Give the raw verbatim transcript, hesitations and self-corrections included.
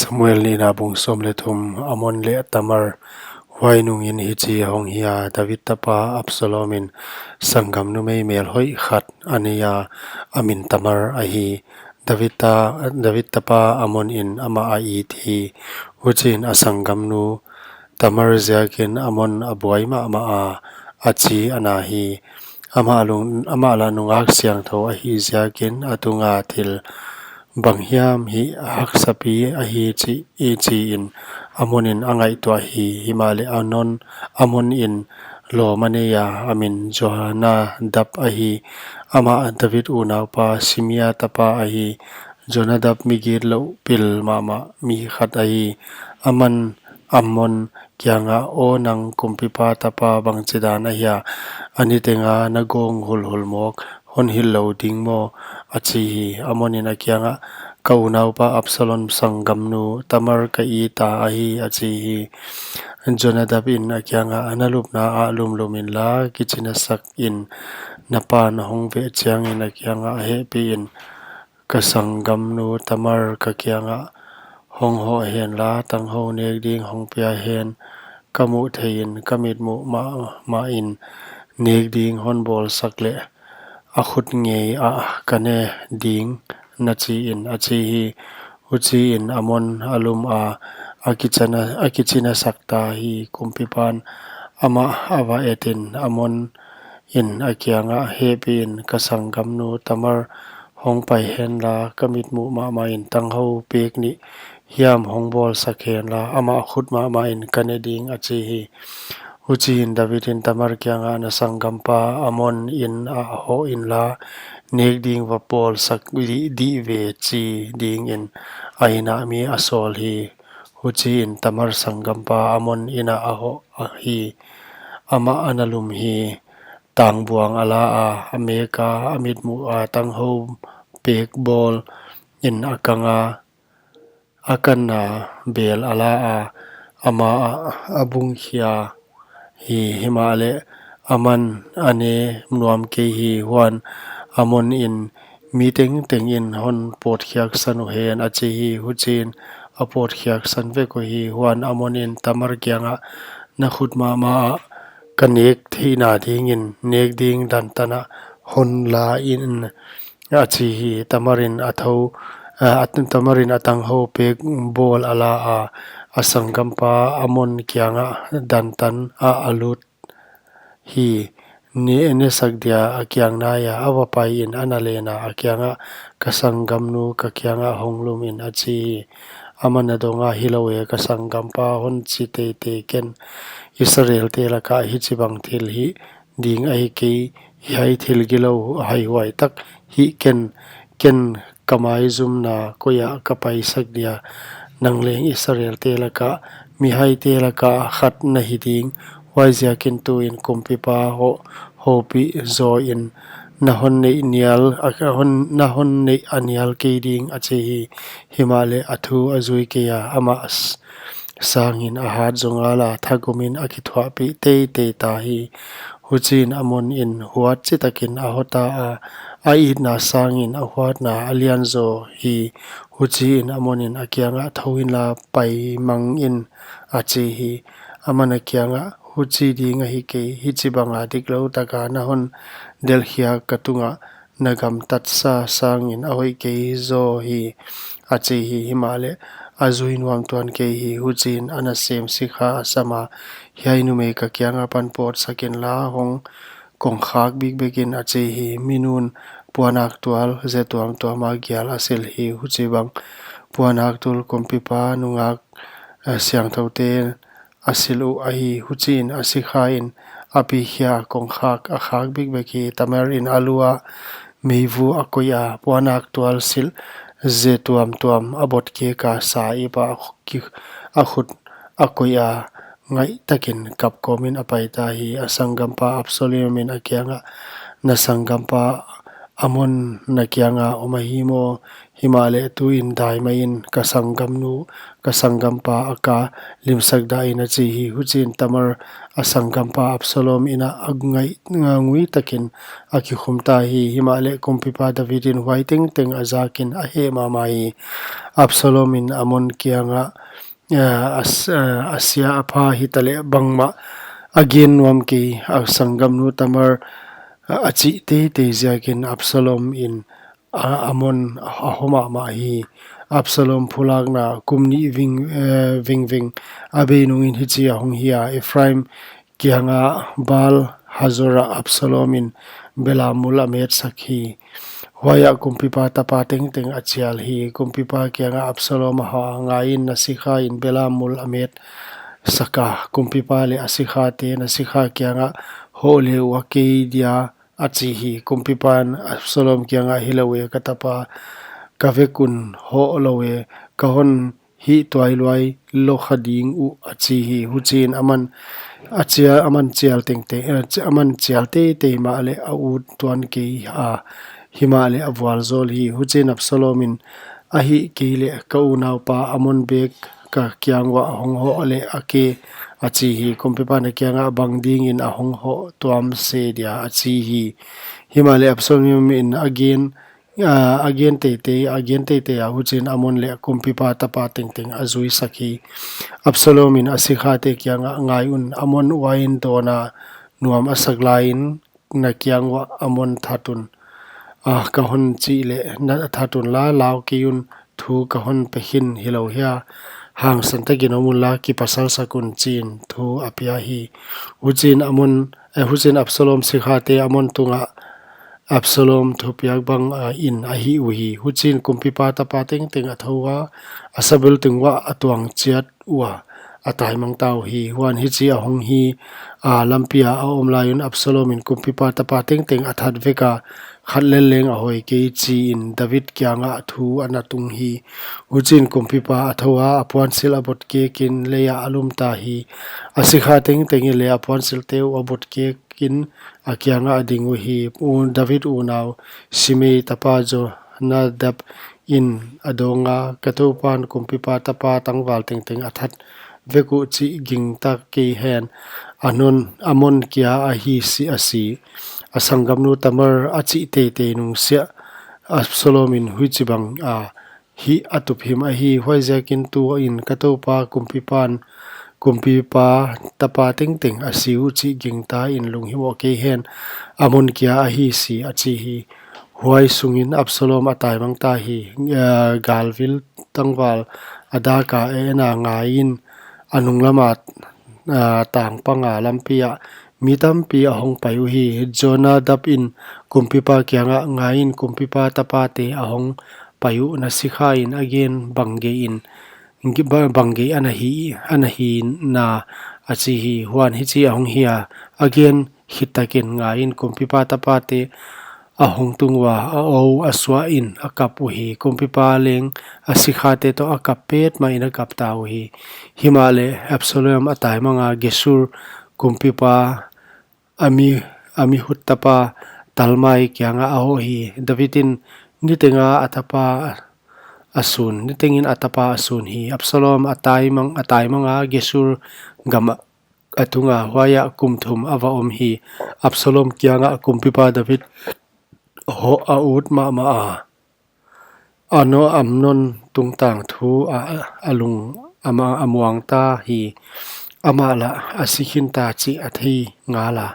Samuel nihna bung sawm leh thum. Amnon leh Tamar. Huai nungin hichi ahong hi a, David tapa Absalom in sanggam numei melhoih khat a nei a, a min Tamar ahi. David ta, David tapa Amnon in amah a it hi. Huchiin a sanggamnu Tamar ziakin Amnon a buai mahmah a, a chi a na hi. Amah lung, amah lah nungak siangthou ahi ziakin a tunga thil banghiam hih haksapi ahi chih, i chiin Amnon in a ngaihtuah hi. Himahleh Amnon, Amnon in lawm a nei a, a min Jonadab ahi. Amah David unaupa Simea tapa ahi. Jonadab mi gitlouh pil mahmah mi khat ahi. Aman Amnon kiangah, Aw nang kumpipa tapa, bangchidan ahia? A nitenga na gawng hulhul mawk hon hilh lou ding maw? a chi hi. Amnon in a kiangah, Ka unaupa Absalom sanggamnu Tamar ka it a ahi, a chi hi. Jonadab in a kiangah, Na lupna ah lumlum inla, kichinasak in. Na pa'n a hong veh chiangin a kiangah hehpih in, Ka sanggamnu Tamar ka kiangah hong hoh henla, tanghou nek ding hong pia hen. Ka muh theiin ka mitmuh mahmah in nek ding hon bawlsak leh a khut ngei ah ka ne ding, na chiin, a chi hi. Huchiin Amnon a lum a, a kichina, a kichinasak ta hi. Kumpipa'n amah a va etin, Amnon in a kiangah, Hehpih in, ka sanggamnu Tamar hong pai henla, ka mitmuh mahmah in tanghou pek nih hiam hong bawlsak henla, amah khut mahmah in ka ne ding, a chi hi. Huchiin David in Tamar kiangah, Na sanggampa Amnon inn ah hoh inla, nek ding va bawlsak dih, dih ve, chi dingin a inn ah mi a sawl hi. Huchiin Tamar sanggampa Amnon inn ah a hoh hi. Amah ana lum hi. Tangbuang a la a, a mek a, a mitmuh a, tanghou pek bawl in a kang a, a kanna bel a la a, ama ah a bungkhia hi. Himahleh aman a ne nuam kei hi. Huan Amnon in, Mi tengteng in hon pawtkhiaksan uhen, a chi hi. Huchiin a pawtkhiaksan vek uhi. Huan Amnon in Tamar kiangah, Na khut mahmah ah ka nek theihna dingin nek ding dan tan ah hon la in, a chi hi. Tamar in a thou, a, Tamar in a tanghou pek bawl a la a, a sanggampa Amnon kiangah dan tan ah a lut hi. Ne, nesak dia a kiang nai a, a va pai in ana len a, a kiangah, Ka sanggamnu ka kiangah hong lum in, a chi hi. Aman a dong a, Hilou e, ka sanggampa hon chi teitei ken. Israelte lakah hichibang thil hih ding ahi kei, hiai thil gilou haihuai tak hih ken, ken ka maizumna koi ah ka paisak dia? Nang leng Israelte lakah mihaite lakah khat na hi ding. Huaiziakin tuin kumpipa hoh, houpih zaw in, na hon neih nial, a, hon, na hon neih a nial kei ding, a chi hi. Himahleh a thu a zui kei a, amah s-, sangin a hat zong a la, thagum in a kithuahpih teitei ta hi. Huchiin Amnon in huat chitakin a hoh ta a, a itna sangin a huatna a lian zaw hi. Huchiin Amnon in a kiangah, Thou inla, pai mang in, a chi hi. Aman a kiangah, Huchi ding ahi kei, hichibanga diklou taka na hon delhkhiak ka tungah na gamtatsa sangin a hoih kei zaw hi, a chi hi. Himahleh a zui nuam tuan kei hi. Huchiin a nasem sikha a sam a, Hiai numei ka kiang apan pawtsak inla, hong kongkhak bikbek in, a chi hi. Mi nu'n puanaktual ze tuamtuam a gial a silh hi. Huchibang puanaktul kumpipa nungak, eh, siangthoute a silh uh ahi. Huchiin a sikha in a pikhia, kongkhak a khak bikbek hi. Tamar in a lu ah meivu a koih a, puanaktual silh ze tuamtuam a bot kik a, sa ip ah a khu-, a khut a koih a, ngaihtakin kap kawmin a pai ta hi. A sanggampa Absalom in a kiangah, Na sanggampa Amnon na kianga om ahi maw? Himahleh tuin dai mah in, ka sanggamnu, ka sanggampa a ka limsak dah in, a chi hi. Huchiin Tamar a sanggampa Absalom in a ngaih ngui takin a kikhum ta hi. Himahleh kumpipa David in huai tengteng a zakin a heh mahmah hi. Absalom in Amnon kiangah, eh, a s-, eh, a sia a pha hitaleh bangmah a gen nuam kei, a sanggamnu Tamar, eh, a chih teitei ziakin Absalom in, ah, Amnon a hou mahmah hi. Absalom phulakna kum nih ving, eh, vingving a bei nungin hichi a hong hi a, Ephraim kianga Baal Hazor ah Absalom in belam mul a metsak hi. Huaiah kumpipa tapa tengteng a chial hi. Kumpipa kiangah Absalom a hoh a, ngaiin, na sikha in belam mul a metsak a, kumpipa leh a sikhate na sikha kiangah hoh le uh a kei dia, a chi hi. Kumpipan Absalom kiangah, hilou e, ka tapa, ka vek un hoh lou e, ka hon hihtuailuai lou kha ding uh, a chi hi. Huchiin aman a chia-, aman chial tengteng, eh, chi-, aman chial teitei mahleh a ut tuan kei a, himahleh a vualzawl hi. Huchiin Absalom in, a hih keileh ka unaupa Amnon bek ka kiang uah hong hoh leh a ke, a chi hi. Kumpipan a kiangah, bang dingin a hong hoh tuam se dia, a chi hi. Himahleh Absalom in a gen, ah, a gen teitei, a gen teitei a, huchiin Amnon leh kumpipa tapa tengteng a zuisak hi. Absalom in a sikhate kiangah, ngai un, Amnon uain dawn a nuam a sak laiin na kiang uah Amnon that un, ah, ka hon chih leh na that unla, lau kei un, thu ka hon pe khin hilou hia? Hangsan takin om unla, kipasal sak un, chiin thu a pia hi. Huchiin Amnon, eh, huchiin Absalom sikhate Amnon tungah Absalom thupiak bang, ah, in a hih uhi. Huchiin kumpipa tapa tengteng a thou a, a sabultung uah a tuang chiat ua, a taimang ta uhi. Huan hichi a hong hi a, lampi a a om laiun Absalom in kumpipa tapa tengteng a that vek a, khat lel leng a hoi kei, chiin David kiangah thu a na tung hi. Huchiin kumpipa a thou a, a puansilh a bot kekin leiah a lum ta hi. A sikha tengteng in leh a puansilhte uh a bot kekin a kiangah a ding uhi. U-, David unau Simei tapa Jonadab in a dawng a, ka toupan kumpipa tapa tangval tengteng a that vek uh chih gingta kei hen. Amnon, Amnon kia ahi si, a si. A sanggamnu Tamar a chih teitei nung siah Absalom in huchibang a hih a tup him ahi. Huaiziakin tuin ka toupa kumpipan, kumpipa tapa tengteng a si uh chih gingta in lunghimoh kei hen. Amnon kia ahi si, a chi hi. Huai sungin Absalom a taimang ta hi. Eh, galvil tangval a dak a en a, ngaiin, a nunglam a, ah, tang pang a, lampi ah mi tampi a hong pai uhi. Jonadab in kumpipa kiangah, ngaiin, kumpipa tapate a hong pai uh, na sikha in a gen bang gei in, ba-, bang gei ana hi, ana hi na, a chi hi. Huan hichi a hong hi a, a gen khit takin, ngaiin, kumpipa tapate a hong tung ua, a ou a suahin a kap uhi. Kumpipa leng a sikhate toh a kap petmahin a kap ta uhi. Himahleh Absalom a taimang a, Geshur kumpipa Ami-, Amihud tapa Talmai kiangah a hoh hi. David in niteng a a tapa a sun, nitengin a tapa a sun hi. Absalom a taimang, a taimang a, Geshur gam a a tung a, huaiah kum thum a va om hi. Absalom kiangah kumpipa David hoh a ut mahmah a, Amnon, Amnon tungtang thu a, a lung a ma-, a muang ta hi. Amah lah a si khin ta chih a thei ngal a.